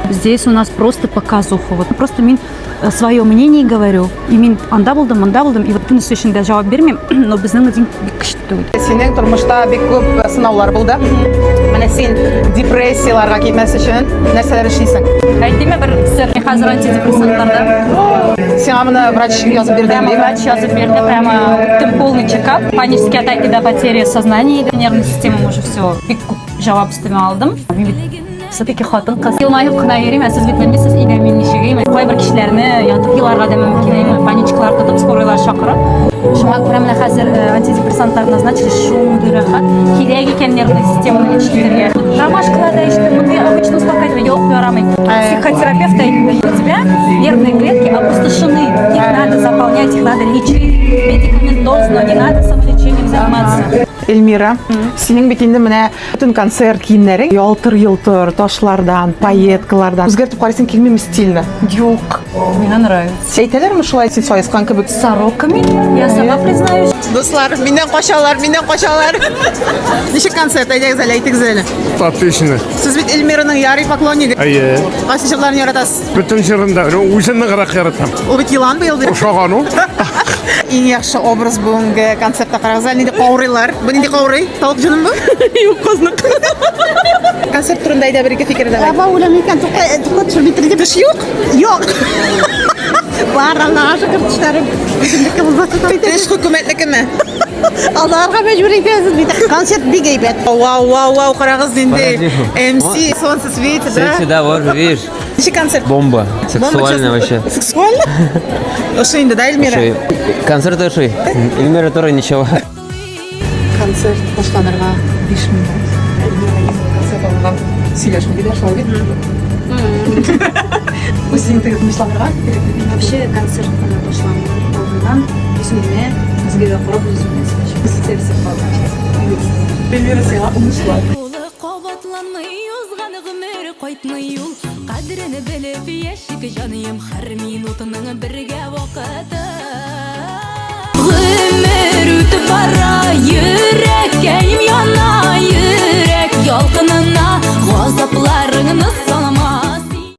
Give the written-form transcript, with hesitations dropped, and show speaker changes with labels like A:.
A: Здесь у нас просто показуха. Вот просто мин свое мнение говорю. И мин анда булдым, монда булдым, и вот бөтенесе өчен дә җавап бирмим, но безнең дин бик көчле түгел.
B: Синең тормышта бик күп сынаулар булды. Менә син депрессияләргә китмәс өчен нәрсәләр эшлисең?
A: Әйтимме бер сер? Мин хәзер антидепрессантларда.
B: Сиңа моны врач язып бирде,
A: Прямо врач язып бирде, прямо үттем полный чекап. Панические атаки до потери сознания, нервная система уже все. Бик күп җавап өстемә алдым. Мин бит все-таки хатын-кыз. Елмаеп кына йөрим, ә сез бит белмисез, өйдә мин ничек йөрим. Кайбер кешеләрне ятып еларга да мөмкин, әйме, паничкалар тотып, скорыйлар чакырып. Шуңа күрә менә хәзер антидепрессантлар назначили, шундый рәхәт. Кирәк икән нервный системаны эшләтергә. Ромашкалар да эчтем, мондый обычно успокаивает, юк, ярамый. Психотерапевт әйтте, у тебя нервные клетки опустошены, их надо заполнять, их надо лечить медикаментозно, не надо самолечением заниматься.
B: Эльмира, синең бит инде менә бөтен концерт киемнәрең ялтыр-йолтыр, ташлардан, пайеткалардан. Үзгәртеп карыйсың килмиме стильне?
A: Юк, миңа нравится.
B: Әйтәләрме шулай син саескан кебек?
A: Сороками, я сама признаюсь.
B: Дуслар, миннән качалар, миннән качалар. Ничек концерт, әйдәгез әле, әйтегез әле.
C: Отлично.
B: Сез бит Эльмираның ярый поклоннигы.
C: Әйе.
B: Кайсы җырларын яратасыз?
C: Бөтен җырын да, үзен ныграк яратам.
B: Ул бит елан быел.
C: Ошаган ул.
B: Иң яхшы образ бүгенге концертта карагыз әле, нинди каурыйлар. Бу нинди каурый? Тавык җаным бу? Юк, казныкы. Концерт турында әйдә бер-ике фикер дә.
D: Аба үләм икән, тукта, тукта төшеп бетерде.
B: Теш юк?
D: Юк. Бар, Аллага шөкер, тешләрем үземнеке булмаса да.
B: Теш хөкүмәтнекеме?
D: Аларга мәҗбүр итәсез бит. Концерт бик әйбәт.
B: Вау, вау, вау, карагыз нинди.
E: Поразительно.
B: MC, солнце светит, да?
E: Светит, да, вот видишь.
B: Ничек концерт?
E: Бомба.
B: Бомба,
E: Сексуально
B: честно.
E: вообще.
B: Сексуально? Ошый инде, да, Эльмира?
E: Ошый. Концерт ошый. Эльмира тоже ничего.
B: Концерт башланырга 5 минут. Эльмира концерт алдыннан сөйләшми диләр, шулай бит? Үзең теге тынычланырга
A: Вообще концерт башланыр алдыннан үзеңне үзгә карап үзеңне сөйләшеп
B: Эльмира сиңа уңышлар.
F: Кабатланмый узган гомер кайтмый ул. Кадерен белеп яшик, җаныем, һәр минутының бергә вакыты. Гомер үтә.